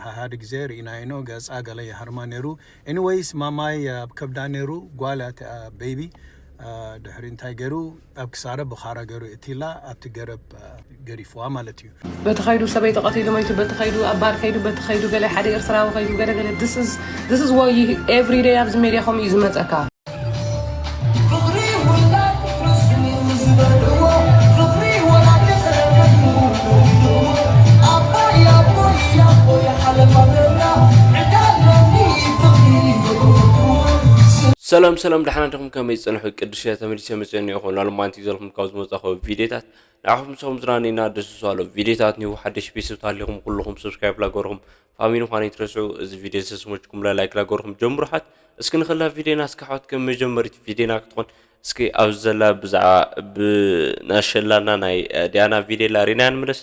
ሓደ ግዜ ርኢናዮ ኢና፣ ገጻ ገለ ይሃርማ ነይሩ። ኤኒወይስ፣ ማማይ ኣብ ከብዳ ነይሩ፣ ጓል እያ እቲኣ ቤቢ። ድሕሪ እንታይ ገይሩ፣ ኣብ ክሳዳ ብኻራ ገይሩ እቲላ ኣብቲ ገረብ ገዲፍዋ ማለት እዩ። በቲ ኸይዱ ሰበይቲ ቀቲሉ መይቱ፣ በቲ ኸይዱ ኣብ ባር ከይዱ፣ በቲ ኸይዱ ገለ ሓደ ኤርትራዊ ኸይዱ ገለ ገለ። This is this is what you every day ኣብዚ ሜድያ ከምኡ እዩ ዝመጸካ። ሰላም ሰላም፣ ደሓና ዲኹም? ከመይ ዝጸንሑ? ቅዱስ እየ፣ ተመሊሰ መጽእ እኒኦ። ኹሉ ኣልማንቲ ዘልኩም ካብ ዝመጻኹ ቪድዮታት ንዓኹም ሰኹም ዝራኒና ደስ ዝባሎ ቪድዮታት ኒው ሓደሽ ቤተሰብ ታሊኹም ኩልኹም ሰብስክራይብ ላገርኹም ፋሚሊ ምዃነይ ትረስዑ። እዚ ቪድዮ ዝተስሞችኩም ላይክ ላገርኹም ጀምሩ። ሓት እስኪ ንኸላ ቪድዮና እስኪ ሓወት ከም መጀመሪት ቪድዮና ክትኾን እስኪ ኣብዚ ዘላ ብዛዕባ ብናሸላና ናይ ዲያና ቪድዮ ላሪና ንምለስ።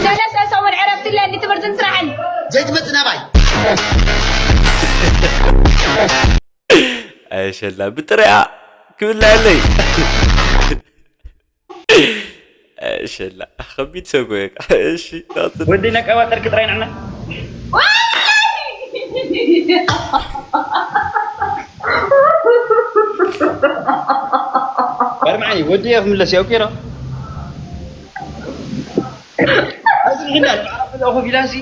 ሰለስተ ሰሙን ዕረፍቲ ኣለኒ ትምህርትን ስራሕን። ዘይትመጽእ ናባይ። ኣይ ሸላ ብጥሪኣ ክብላለይ። ኣይ ሸላ ከቢድ ሰብ እኮ እየ። እሺ ናጽር። ወዲ ነቀባጠርኪ ጥራይ ንዕና። ኣርማዓይ ወዲ እየ ክምለስ ያው ኬራ። ኣዝርሕና ንብዓላ ከለኹ ፊላሲ።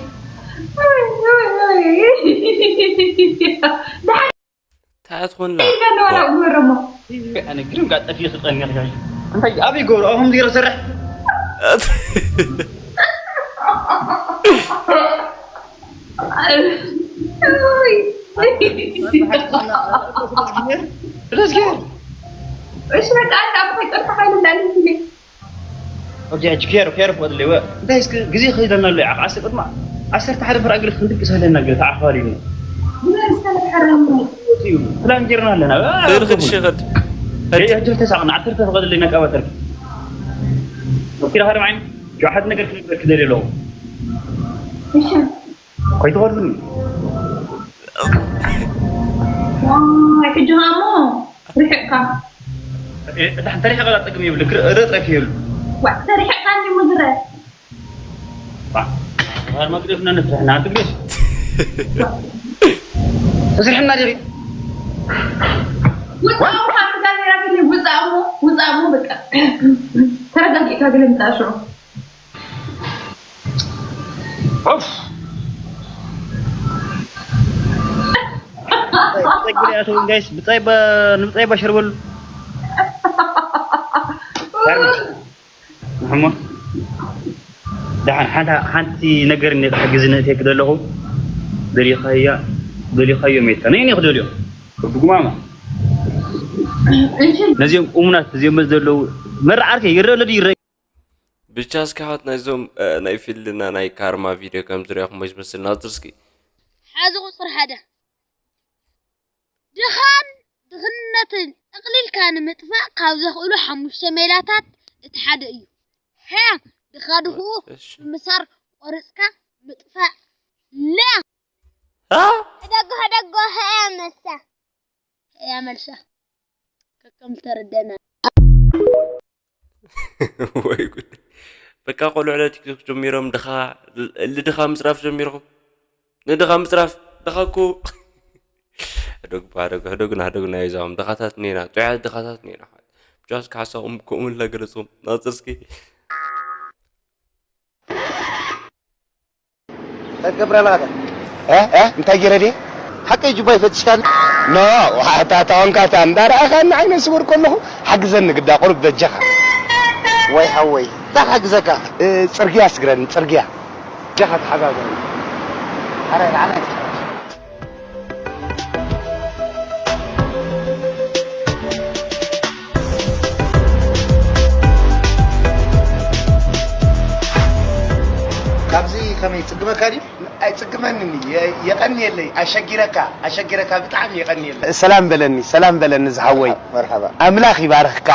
እንታይ ትኾንላ? ገረሞ እንታይ ኣበይ ገብሮ ኣኹም ዲሮ ሰርሕ እሺ በቃ ኣንተ ኣባይ ጸርታ ፋይል እንዳለ ኦኬ፣ ሕጂ ኬር ኬር ፈቅድለይ ወ እንታይ እስኪ ግዜ ከይደና ኣሎ። ዓፍ ዓሰርተ ቅድማ ዓሰርተ ሓደ ፍርቂ ግልፍ ክንድቅስ ኣለና። ግልፍ ተዓፋሪ እዩ። ፕላን ጌርና ኣለና። ኸድ ኸድ ሸኸድ ሕጂ ተሳቅና ዓሰርተ ፈቀድለይ ነቃባተር ኪራ ኸርም ዓይን ጆሓት ነገር ክነግረክ ደልየ ኣለኹ። ከይትኸድኒ ዋይ ሕጂ ኸኣ እሞ ርሕቕካ ዳሕን ተሪሕኻ ጸገም የብሉ። ክርኢ ጥራይ ከየብሉ ዋእ ተሪሕቕካ እንዲ ምዝረ ባህር መግደፍና ንፍትሕና ትግርሽ ተስርሕና ዲኺ ውፃእ እሞ ካብ ጋዜራ ግን ውፃእ እሞ ውፃእ እሞ በቃ ተረጋጊእካ ግለ ምፃእ ሽዑ ኦፍ ብጻይ ብሪያቶም ጋይስ ብጻይ ንብጻይ ባሸር በሉ ሕሞ ደሓን ሓንቲ ነገር እኔ ክሕግዝ ንእቴክ ዘለኹ ደሊኻያ ደሊኻዮ ሜታ ነይ እኔ ክደልዮ ብጉማማ ነዚኦም እሙናት እዚኦም ዘለዉ መርዓርከ ይረአ ለዱ ይረአ ብቻ እስኪ ሓወት ናይዞም ናይ ፊልድና ናይ ካርማ ቪድዮ ከም ዝሪኣኹሞ ዝመስል ናፅር እስኪ ሓዚ ቁፅሪ ሓደ ድኻን ድኽነትን ጠቕሊልካ ንምጥፋእ ካብ ዘኽእሉ ሓሙሽተ ሜላታት እቲ ሓደ እዩ። ሀ ድኻ ድኽኡ ብምሳር ቆርፅካ ምጥፋእ። ለ አ ሕደጎ ሕደጎ ሀያ መልሳ ሀያ መልሳ ከከም ዝተረደና ወይ ጉድ በቃ ቆልዑ ለ ቲክቶክ ጀሚሮም ድኻ ልድኻ ምፅራፍ ጀሚርኹም ንድኻ ምፅራፍ ድኻ እኮ ሕደጉ ሕደጉ ሕደጉ ናሕደጉ ናይ ዛኹም ድኻታት ኔና ጥዑያት ድኻታት ኔና ብቻስ ካሕሳኹም ከምኡ ኢልና ገለፅኹም ናፅር እስኪ ገብረናታ እንታይ ገይረ ድየ ሓቀይ ጁባ ይፈትሽካኒ ኖ ዋሕታ ተወንካታ እንዳረኣኻኒ ዓይነ ስውር ከለኹ ሓግዘኒ ግዳ ቁሩብ በጃኻ ወይ ሓወይ እንታይ ክሓግዘካ ጽርግያ ስግረኒ ጽርግያ በጃኻ ተሓጋገኒ ሓራይ ንዓና ካብዚ ከመይ ይጽግመካ ድዩ? ኣይጽግመንን እዩ። የቐንየለይ። ኣሸጊረካ ኣሸጊረካ ብጣዕሚ የቐንየለይ። ሰላም በለኒ ሰላም በለኒ ዝሓወይ። መርሓባ። ኣምላኽ ይባርኽካ።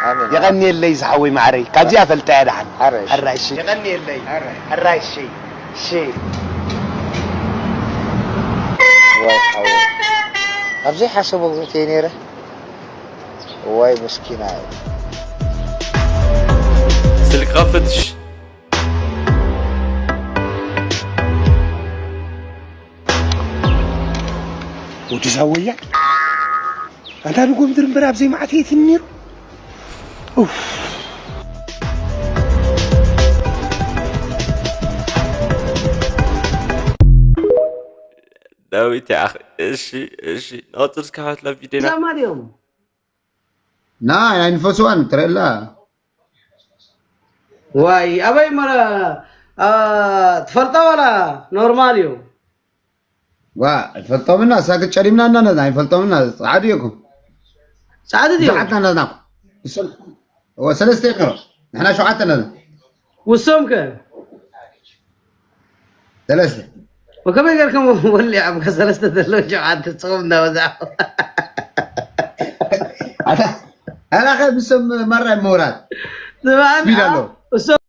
ኣሜን። የቐንየለይ ዝሓወይ ማዕረይ። ካብዚኣ ፈልጣያ ደሓን። ኣራይሽ። ኣራይሽ። የቐንየለይ። ኣራይሽ። ኣራይሽ። እሺ። ወይ ሓወይ። ኣብ ዘይሓሰቦ ቦታ ነይረ። ዋይ መስኪናይ። ስልኪ ካብ ፈትሽ። ወዲ ዛወያ ኣንታ ንጎምድር እምበር ኣብ ዘይመዓት የት ነይሩ። ኡፍ። ዳዊት ይኣኽ። እሺ፣ እሺ። ንቐጽል እስከ ሓትላ ቪድዮና። ዛማ ድዮም ና ኣይንፈስዋን ትረላ ዋይ ኣበይ መረ ትፈልጣ ዋላ ኖርማል እዩ ዋ ኣይፈልጦምና ሳክት ጨሊምና እናነና ኣይፈልጦምና ፃዕዱ ይኹም ፃዕዱ ድዮም ሸዓትና ነና ሰለስተ ይቀሮ ንሕና ሸውዓተ ነና ውሶም ከ ሰለስተ ወከመይ ገርኩም ወሊዖም ከሰለስተ ዘለዉ ሸውዓተ ፅኹም እንዳበዛዕኹም ኣታ ኣላኸ ብስም መራይ ምሁራት ስቢድ ኣሎ እሶም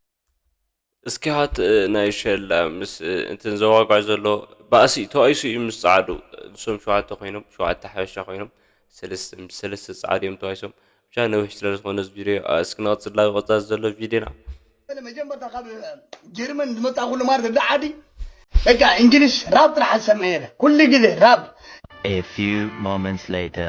እስኪ ሃት ናይ ሸላ ምስ እንትን ዘዋጓ ዘሎ ባእሲ ተዋይሱ እዩ ምስ ጻዕዱ ንሶም ሸዋተ ኮይኖም ሸዋተ ሓበሻ ኮይኖም ሰለስተ ምስ ሰለስተ ጻዕዱ እዮም ተዋይሶም ብቻ ነዊሕ ስለ ዝኾነ እዚ ቪድዮ እስኪ ንቐጽል ላብ ቀጻል ዘሎ ቪድዮና መጀመርታ ካብ ጀርመን ዝመፃ ኩሉ ማለት እንዳ ዓዲ በቃ እንግሊሽ ራብ ጥራሕ ዝሰምዐ የለ ኩሉ ግዜ ራብ A few moments later.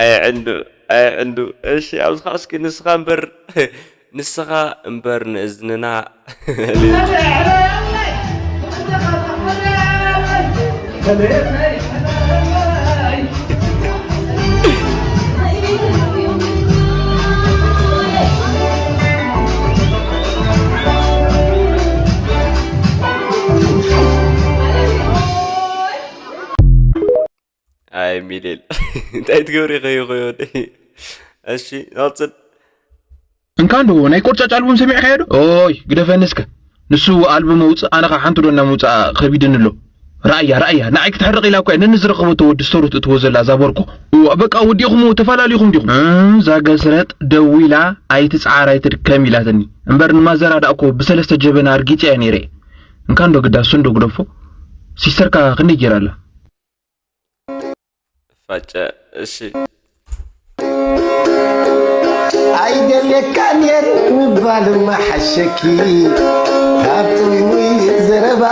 ኣይ ዕንዱ ኣይ ዕንዱ እሺ ኣብዚ ከዓ እስኪ ንስኻ እምበር ንስኻ እምበር ንእዝንና ኣይ ሚልል እንታይ ትገብሪ ከይኮዮ እሺ ናውፅል እንካንዶ ናይ ቆርጫጭ ኣልቡም ሰሚዕካዮ ዶ ኦይ ግደፈኒ እስከ ንሱ ኣልቡም ኣውፅእ ኣነ ከዓ ሓንቲ ዶ እናምውፅኣ ከቢድኒ ኣሎ ራእያ ራእያ ንዓይ ክትሕርቕ ኢላ እኳ ነኒ ዝረኸበቶ ወዲ ስቶሪ ትእትዎ ዘላ እዛ ቦርኮ እዋ በቃ ወዲኹም ተፈላለኹም ዲኹም እዛ ገስረጥ ደዊላ ኣይትፅዓር ኣይትድከም ኢላትኒ እምበር ንማዘራ ዳእኮ ብሰለስተ ጀበና ኣርጊፀያ ነይረ እንካንዶ ግዳ እሱ እንዶ ግደፎ ሲስተርካ ክንደይ ጌራ ኣላ ፋጨ እሺ ኣይደልየካን እየ ምባል መሓሸኪ ካብ ጥውይ ዘረባ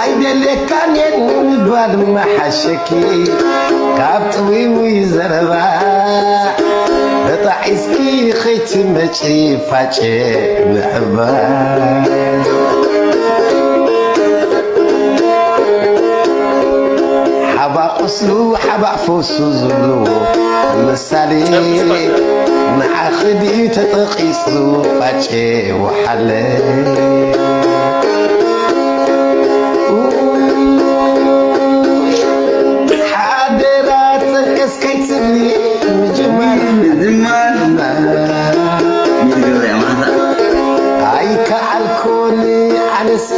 ኣይደልየካን እየ ምባል መሓሸኪ ካብ ጥውይ ዘረባ ተጣዒስኪ ከይትመጪ ፋጨ ምሕባር ሓባ ቁስሉ ሓባ ፈውሱ ዝብልዎ ምሳሌ ንዓኺ ድዩ ተጠቒሱ ፋጨ ወሓለ ሓደራ ጠቀስ ከይትብሊ ምጅማር ምጅማር ኣይከዓልኩን ኣነስ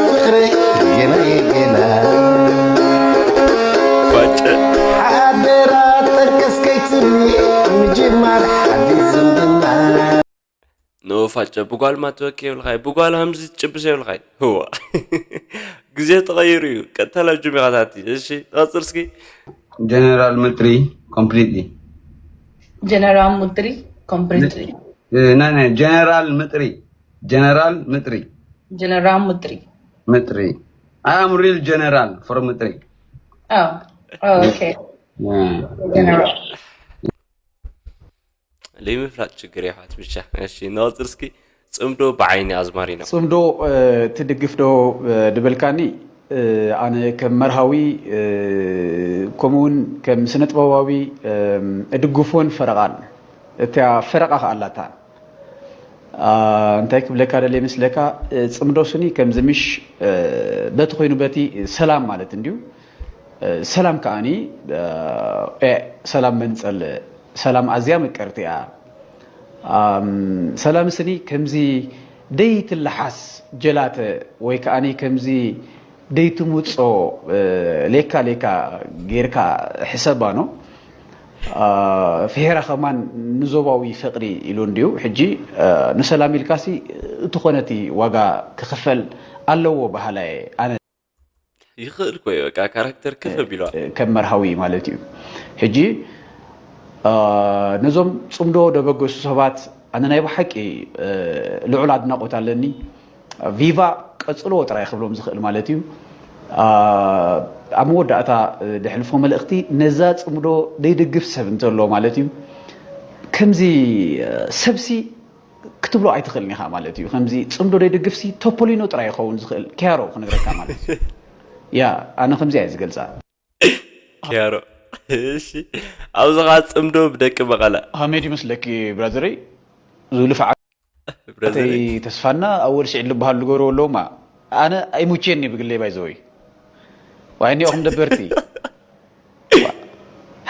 ፍቕረይ ገና ገና ሓደራ ጠቀስ ከይትብሊ ምጅማር ሓዲስ ዝምድና ንፋጨ ብጓል ማትበክ የብልኻይ ብጓል ሃምዚ ትጭብስ የብልኻይ ህዋ ግዜ ተቐይሩ እዩ ቀጥታ ናብ ጅሚኻታት እሺ ተቐፅል እስኪ ጀነራል ምጥሪ completely ጀነራል ምጥሪ completely ናይ ጀነራል ምጥሪ ጀነራል ምጥሪ ጀነራል ምጥሪ ምጥሪ I am real general for ምጥሪ oh oh okay general ለይምፍላጥ ችግር የሓት ብቻ እሺ እናወፅር እስኪ ፅምዶ ብዓይኒ ኣዝማሪኖ ፅምዶ ትድግፍ ዶ ድበልካኒ ኣነ ከም መርሃዊ ከምኡውን ከም ስነጥበባዊ እድግፎን ፈረቓን እታ ፈረቓ ከኣላታ እንታይ ክብለካ ደለ ይመስለካ ፅምዶ ስኒ ከምዚ ምሽ በቲ ኮይኑ በቲ ሰላም ማለት እንድዩ ሰላም ከዓኒ ሰላም መንፀል ሰላም ኣዝያ ምቅርቲ እያ ሰላም ስኒ ከምዚ ደይትለሓስ ጀላተ ወይ ከዓኒ ከምዚ ደይትምፆ ሌካ ሌካ ጌርካ ሕሰባ ነው ፍሄራ ከማን ንዞባዊ ፍቕሪ ኢሉ እንድዩ። ሕጂ ንሰላም ኢልካሲ እቲ ኾነ እቲ ዋጋ ክኽፈል ኣለዎ በሃላይ ኣነ። ይኽእል ኮ እዩ በቃ ካራክተር ክፍ ቢለዋ። ከም መርሃዊ ማለት እዩ። ሕጂ ነዞም ጽምዶ ደበገሱ ሰባት ኣነ ናይ ብሓቂ ልዑል ኣድናቆት ኣለኒ። ቪቫ ቀጽሎ ጥራይ ክብሎም ዝኽእል ማለት እዩ። ኣብ መወዳእታ ደሕልፎ መልእኽቲ ነዛ ጽምዶ ደይድግፍ ሰብ እንተሎ ማለት እዩ። ከምዚ ሰብሲ ክትብሎ ኣይትኽእልን ኢኻ ማለት እዩ። ከምዚ ጽምዶ ደይድግፍሲ ቶፖሊኖ ጥራይ ይኸውን ዝኽእል ኪያሮ ክነግረካ ማለት እዩ። ያ ኣነ ከምዚ እየ ዝገልጻ። ኪያሮ እሺ፣ ኣብዚ ኸዓ ጽምዶ ብደቂ መቐለ። ሃሜድ ይመስለኪ ብራዘረይ፣ ዝብሉ ፍዓ ብራዘር ተይ ተስፋና ኣወል ስዒድ ዝበሃሉ ዝገብርዎ ኣለውማ። ኣነ ኣይሙችየኒ ብግለይ ባይዘወይ። ዋይኒ ኢኹም ደበርቲ።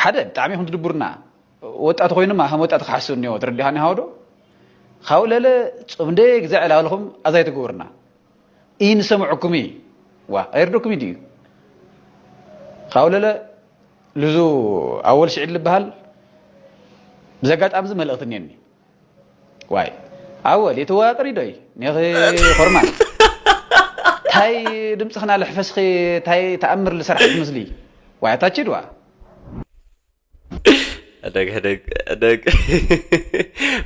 ሓደ ብጣዕሚ ኢኹም ትድብሩና። ወጣት ኮይኑማ ከም ወጣት ክሓስብ እኒኦ ትርዲሃኒ ሃውዶ። ካብኡ ለለ ጽምደ ግዛዕ ላልኹም ኣዛይ ትገብሩና። ኢንሰምዕኩም እዩ። ዋ ኣይርደኩም እዩ ድዩ? ካብኡ ለለ ልዙ ኣወል ስዒድ ዝበሃል ብዘጋጣሚ እዚ መልእኽቲ እኒአኒ። ዋይ ኣወል የተዋጥሪ ዶይ ኔኺ ኾርማን ታይ ድምፅኽና ልሕፈስኺ ታይ ተኣምር ልሰርሐት ትመስሊ። ዋይ ኣታችድ ዋ ደግ ደግ ደግ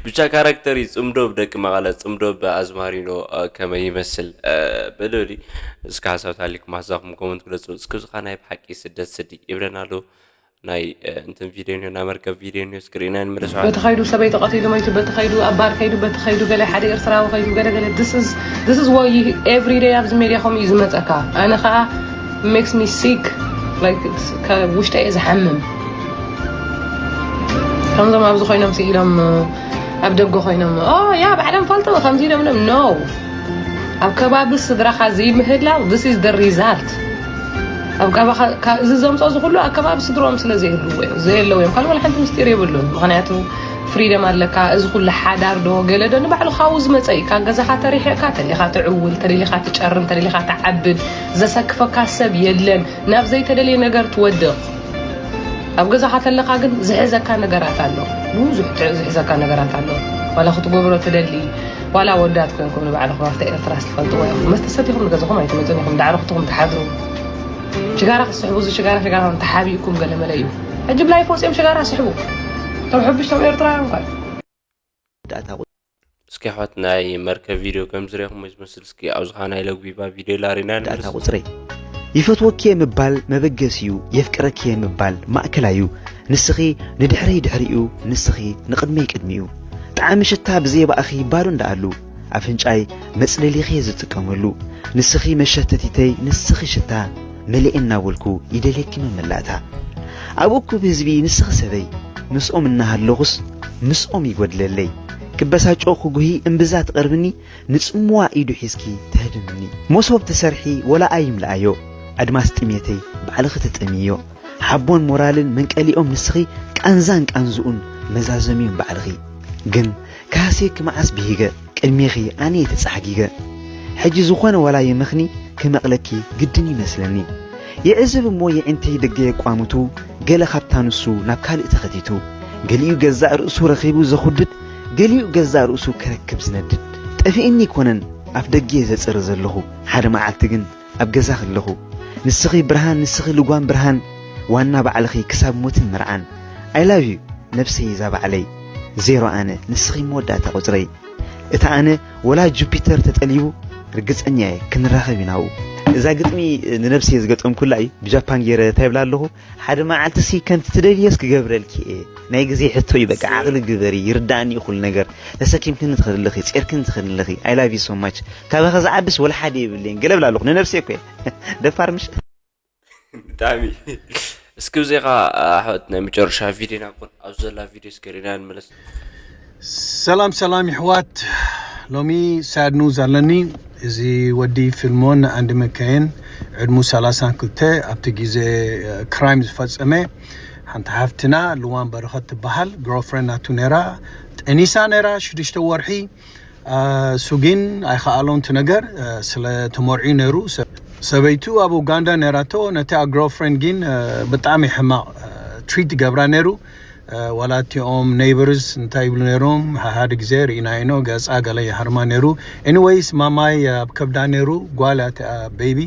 ብቻ ካራክተር እዩ። ጽምዶ ብደቂ መቐለ፣ ጽምዶ ብኣዝማሪኖ ከመይ ይመስል በልበሊ። እስከ ሓሳብ ታሊኩም ሓሳብኩም ኮመንት ግለጹ። እስኪ ዝኻ ናይ ብሓቂ ስደት ስዲ ይብለና ኣሎ። ናይ እንትን ቪድዮ ኒዮ ናይ መርከብ ቪድዮ ኒዮ እስክሪና ንመለስ። በቲ ኸይዱ ሰበይቲ ቀቲሉ መይቱ፣ በቲ ኸይዱ ኣብ ባር ከይዱ፣ በቲ ኸይዱ ገለ ሓደ ኤርትራዊ ኸይዱ ገለ ገለ። This is what you every day ኣብዚ ሜድያ ከምኡ እዩ ዝመፀካ። ኣነ ከዓ makes me sick like ውሽጠ እየ ዝሓምም። ከምዞም ኣብዚ ኮይኖም ስኢሎም ኣብ ደገ ኮይኖም ኦ ያ ባዕሎም ፈልጡ ከምዚ ኢሎም ኢሎም no ኣብ ከባቢ ስድራኻ ዘይምህላው this is the result። ኣብ ከባኻ እዚ ዘምፅኦ እዚ ኩሉ ኣብ ከባቢ ስድሮም ስለ ዘይህልዎ እዮም ዘየለዉ እዮም። ካልእ ዋላ ሓንቲ ምስጢር የብሉን። ምክንያቱ ፍሪደም ኣለካ። እዚ ኩሉ ሓዳር ዶ ገለ ዶ ንባዕሉ ካብኡ ዝመፀ እዩ። ካብ ገዛኻ ተሪሒቕካ ተደሊኻ ትዕውል፣ ተደሊኻ ትጨርም፣ ተደሊኻ ትዓብድ። ዘሰክፈካ ሰብ የለን። ናብ ዘይተደልየ ነገር ትወድቕ። ኣብ ገዛኻ ተለኻ ግን ዝሕዘካ ነገራት ኣሎ። ብዙሕ ትዕ- ዝሕዘካ ነገራት ኣሎ። ዋላ ክትገብሮ ትደሊ ዋላ ወዳት ኮንኩም ንባዕልኹም ኣብታ ኤርትራ ትፈልጥዎ ኢኹም። መስተ ሰቲኹም ንገዛኹም ኣይትመፁን ኢኹም። ዳዕሮ ክትኹም ትሓድሩ። ሽጋራ ክትስሕቡ እዚ ሽጋራ ሽጋራ ተሓቢእኩም ገለ መለ እዩ። ሕጂ ብላይፍ ወፂኦም ሽጋራ ስሕቡ። እቶም ሕብሽቶም ኤርትራውያን እኳ ዳታ እስኪ ኣሕዋት ናይ መርከብ ቪድዮ ከም ዝሪኹም ዝመስል እስኪ ኣብዚ ኸዓ ናይ ለጉቢባ ቪድዮ ላሪና ዳታ ቁፅረይ ይፈትወኪ ምባል መበገሲዩ የፍቅረኪ ምባል ማእከላዩ ንስኺ ንድሕረይ ድሕሪኡ ንስኺ ንቕድመይ ቅድሚኡ ጣዕሚ ሽታ ብዘየባእኺ ባዶ እንዳኣሉ ኣፍንጫይ መፅለሊኺ ዝጥቀመሉ ንስኺ መሸተቲተይ ንስኺ ሽታ መሊኤ እናበልኩ ይደልየኪ መመላእታ ኣብ እኩብ ህዝቢ ንስኺ ሰበይ ምስኦም እናሃለኹስ ምስኦም ይጎድለለይ ክበሳጮ ክጉሂ እምብዛ ትቐርብኒ ንጽምዋ ኢዱ ሒዝኪ ተህድምኒ መሶብ ተሰርሒ ወላ ኣይምልኣዮ ኣድማስ ጥሜተይ ባዕልኺ ተጠምዮ ሓቦን ሞራልን መንቀሊኦም ንስኺ ቃንዛን ቃንዝኡን መዛዘሚኦም ባዕልኺ ግን ካህስየኪ መዓስ ብሂገ ቅድሜኺ ኣነ እየ ተጻሕጊገ ሕጂ ዝኾነ ዋላ የመኽኒ ክመቕለኪ ግድን ይመስለኒ ይዕዝብ እሞ የዒንተይ ደገ የቋምቱ ገለ ካብታ ንሱ ናብ ካልእ ተኸቲቱ ገሊኡ ገዛእ ርእሱ ረኺቡ ዘኹድድ ገሊኡ ገዛእ ርእሱ ክረክብ ዝነድድ ጠፊእኒ ኣይኮነን ኣፍ ደገ እየ ዘጽሪ ዘለኹ ሓደ መዓልቲ ግን ኣብ ገዛ ከለኹ ንስኺ ብርሃን ንስኺ ልጓም ብርሃን ዋና ባዕልኺ ክሳብ ሞትን መርዓን I love you ነብሰይ እዛ ባዕለይ ዜሮ ኣነ ንስኺ መወዳእታ ቁጽረይ እቲ ኣነ ወላ ጁፒተር ተጠሊቡ ርግጸኛ እየ ክንራኸብ ኢና ኣብኡ እዛ ግጥሚ ንነብሰይ ዝገጠምኩላ እዩ ብጃፓን ገይረ እንታይ ይብላ ኣለኹ ሓደ መዓልቲ ሲ ከምቲ ትደልዮስ ክገብረልኪ እየ ናይ ግዜ ሕቶ እዩ በቃ ዓቕሊ ግበሪ ይርዳእኒ እዩ ኩሉ ነገር ተሰኪምክኒ ትኽእል ኣለኺ ጼርክኒ ትኽእል ኣለኺ I love you so much ካባኺ ዝዓብስ ወላ ሓደ የብለይን ገለ ብላ ኣለኹ ንነብሰይ እኮ እየ ደፋር ምሽ ብጣዕሚ እስኪ ብዜኻ ኣሕዋት ናይ መጨረሻ ቪድዮና ኮን ኣብዚ ዘላ ቪድዮ እስከ ሪና ንመለስ ሰላም ሰላም ይሕዋት ሎሚ ሳድ ኑዝ ኣለኒ እዚ ወዲ ፊልሞን ኣንዲ መካየን ዕድሙ ሰላሳን ክልተ ኣብቲ ግዜ ክራይም ዝፈጸመ ሓንቲ ሓፍትና ልዋን በረኸት ትበሃል ግሮፍረንድ ናቱ ነራ ጠኒሳ ነራ ሽዱሽተ ወርሒ እሱ ግን ኣይኸኣሎን እቲ ነገር ስለ ተመርዕዩ ነይሩ ሰበይቱ ኣብ ኡጋንዳ ነራቶ ነቲ ግሮፍረንድ ግን ብጣዕሚ ሕማቕ ትሪት ይገብራ ነይሩ ዋላ እቲኦም ኔይበርስ እንታይ ይብሉ ነይሮም? ሓደ ግዜ ርኢና ኢኖ ገፃ ገለ ይሃርማ ነይሩ። ኤኒወይስ ማማይ ኣብ ከብዳ ነይሩ፣ ጓል እያ እቲኣ ቤቢ።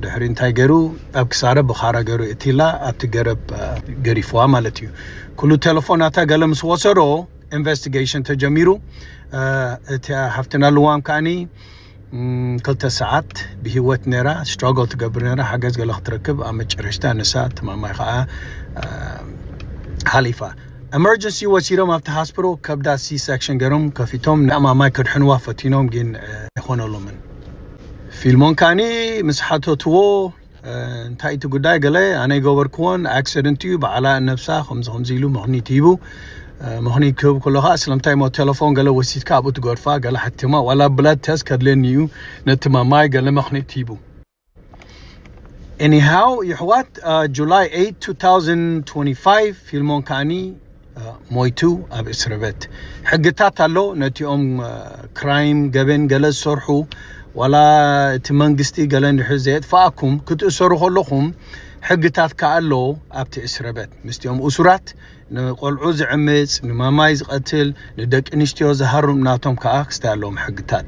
ድሕሪ እንታይ ገይሩ? ኣብ ክሳረ ብኻራ ገይሩ እቲላ ኣብቲ ገረብ ገሪፍዋ ማለት እዩ። ኩሉ ቴሌፎናታ ገለ ምስ ወሰዶ ኢንቨስቲጌሽን ተጀሚሩ። እቲኣ ሃፍትና ልዋም ከዓኒ ክልተ ሰዓት ብሂወት ነራ ስትራግል ትገብር ነራ፣ ሓገዝ ገለ ክትረክብ። ኣብ መጨረሽታ ንሳ ትማማይ ከዓ ሓሊፋ። ኤመርጀንሲ ወሲዶም ኣብቲ ሃስፕሮ ከብዳ ሲ ሴክሽን ገይሮም ከፊቶም ንማማይ ከድሕንዋ ፈቲኖም፣ ግን ኣይኮነሎምን። ፊልሞን ከዓኒ ምስ ሓተትዎ እንታይ እቲ ጉዳይ ገለ ኣነ ይገበርክዎን ኣክሲደንት እዩ፣ በዓላ ነብሳ ከምዚ ከምዚ ኢሉ ምኽኒት ሂቡ። ምኽኒት ክህብ ከሎ ከዓ ስለምንታይ ሞ ቴሌፎን ገለ ወሲድካ ኣብኡ ትገድፋ ገለ ሓቲማ ዋላ ብላድ ተስት ከድልየኒ እዩ፣ ነቲ ማማይ ገለ ምኽኒት ሂቡ። ኤኒሃው ይሕዋት፣ ጁላይ ኤይት ቱ ታውዘንድ ትወንቲ ፋይቭ ፊልሞን ከዓኒ ሞይቱ ኣብ እስር ቤት። ሕግታት ኣሎ ነቲኦም ክራይም ገበን ገለ ዝሰርሑ፣ ዋላ እቲ መንግስቲ ገለ እንድሕር ዘየጥፋኣኩም ክትእሰሩ ከለኹም ሕግታት ከኣ ኣሎ ኣብቲ እስር ቤት ምስቲኦም እሱራት። ንቆልዑ ዝዕምፅ፣ ንማማይ ዝቐትል፣ ንደቂ ኣንስትዮ ዝሃርም ናቶም ከኣ ክስታይ ኣለዎም ሕግታት።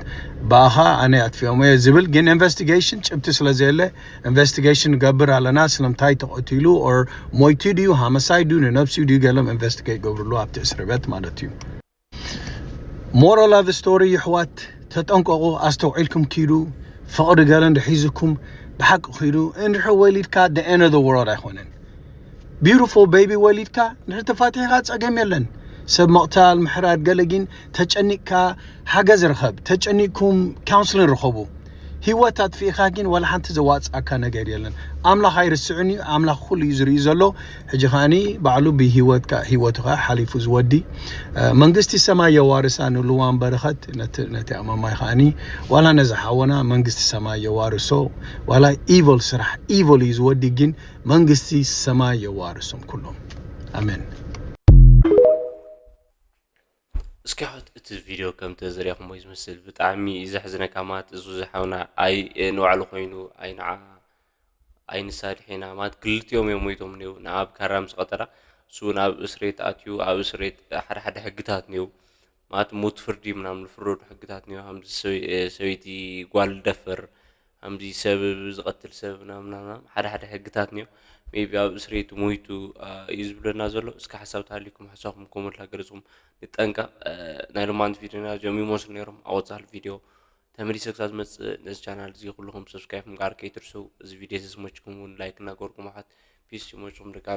ብኣኻ ኣነ ኣጥፊኦም እየ ዝብል ግን ኢንቨስቲጌሽን ጭብቲ ስለ ዘየለ ኢንቨስቲጌሽን ንገብር ኣለና። ስለምንታይ ተቐቲሉ ኦር ሞይቱ ድዩ ሃመሳይ ድዩ ንነብሲኡ ድዩ ገሎም ኢንቨስቲጌት ገብርሉ ኣብቲ እስር ቤት ማለት እዩ። ሞራል ኦፍ ስቶሪ ይሕዋት ተጠንቀቑ፣ ኣስተውዒልኩም ኪዱ። ፍቕሪ ገለ እንድሒዝኩም ብሓቂ ኪዱ። እንድሕር ወሊድካ the end of the world ኣይኮነን። ቢዩቲፉል ቤቢ ወሊድካ እንድሕር ተፋቲሕካ ጸገም የለን። ሰብ ምቕታል ምሕራድ ገለ ግን ተጨኒቕካ ሓገዝ ርኸብ፣ ተጨኒቕኩም ካውንስሊን ርኸቡ። ህይወት ኣጥፊእካ ግን ዋላ ሓንቲ ዘዋፅኣካ ነገር የለን። ኣምላኽ ኣይርስዕን እዩ። ኣምላኽ ኩሉ እዩ ዝርኢ ዘሎ። ሕጂ ከዓኒ ባዕሉ ብህይወት ከ- ህይወቱ ከ ሓሊፉ ዝወዲ መንግስቲ ሰማይ የዋርሳ ንልዋም በረኸት ነቲ ነቲ ኣማማይ ከዓኒ ዋላ ነዚ ሓወና መንግስቲ ሰማይ የዋርሶ። ዋላ ኢቭል ስራሕ ኢቭል እዩ ዝወዲ ግን መንግስቲ ሰማይ የዋርሶም ኩሎም። ኣሜን። እስኪ ሕት እቲ ቪድዮ ከም ተዘሪኹሞ ዝመስል ብጣዕሚ እዩ ዘሕዝነካ። ማለት እዚ ዝሓውና ኣይ ንባዕሉ ኮይኑ ኣይ ንዓ ኣይ ንሳ ድሒና ማለት ክልቲኦም እዮም ሞይቶም እኒው። ንዓ ኣብ ካራ ምስ ቀተላ እሱ ናብ እስሬት ኣትዩ ኣብ እስሬት ሓደ ሓደ ሕግታት እኒው ማለት ሞት ፍርዲ ምናምን ዝፍረዱ ሕግታት እኒው። ከምዚ ሰበይ- ሰበይቲ ጓል ደፍር ከምዚ ሰብ ዝቐትል ሰብ ምናምን ሓደ ሓደ ሕግታት እኒው። ሜቢ ኣብ እስሬት ሞይቱ እዩ ዝብለና ዘሎ። እስኪ ሓሳብ ተሃሊኩም ሓሳብኩም ኮመንት ላገለፅኩም። ንጠንቀቕ። ናይ ሎማንቲ ቪድዮና እዚኦም ይመስሉ ነይሮም። ኣብ ወፃል ቪድዮ ተመሊሰ ክሳብ ዝመፅእ ነዚ ቻናል እዚ ኩልኹም ሰብስክራይብ ምግባር ከይትርሱ። እዚ ቪድዮ እዚ ዝመችኩም እውን ላይክ እናገበርኩም ኣሓት ፒስ ይመችኩም ደቃ